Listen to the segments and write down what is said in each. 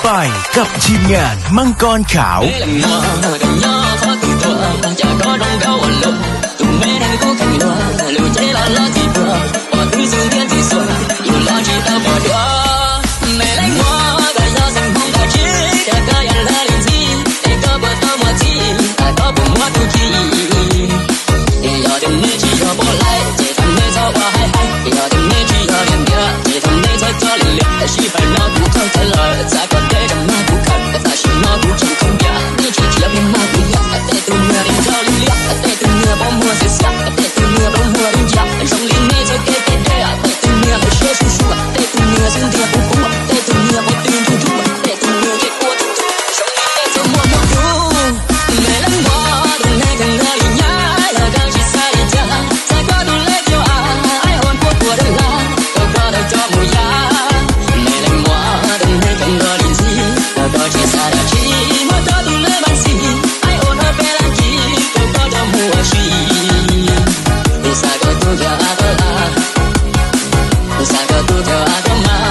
Pais cặp chim ngàn măng con khảo. Yog tias neb tsis yog poj laib ces thaum neb txhob ua haib haib, yog tias neb tsis yog niam ntiav ces thaum neb txhob coj liam liam. Sij hawm no kuv qhov txawv lawm, txav kom deb rau mas kuv khawm. Tam sim no kuv tseem khaub ncaws, neb tsis txiav pheej mas kuv yam. Tej tus niag ris nrog liab liab, tej tus niag pob muag xiav xiav, tej tus niag pob muag dub nciab, zoo li neb txoj kev kev deb. Tej tus niag hauv siab suj suav, tej tus niag xub ntiag puv puv, tej tus niag pob tw ntsuj ntsuj, tej tus niag ntsej kua tub tub, zoo li neb txoj muag muaj dub. Me leej muam, tus neeg kawg nkaus li nyab, yog koj tsis xav li cas, txav koj tus lej kiau av, aib ua npuaj puas dawb laj, rau koj tau coj mus yam. Me leej muam, tus neeg kawg nkaus li ntxim, yog koj tsis xav dab tsi, muab koj tus lej mas ntxim, aib ua npawg peb laj kis, rau koj coj mus ua si. Xav koj tus kiau av koj laj, xav koj tus kiau av koj mas.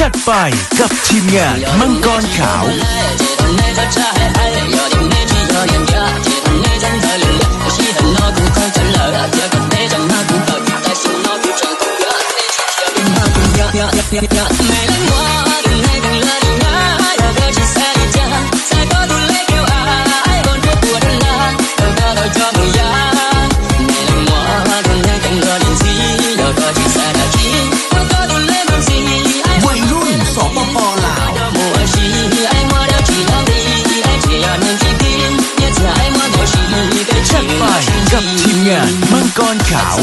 Chat Pais cặp chim ngàn măng con khảo. Chat Pais cặp chim ngàn măng con khảo.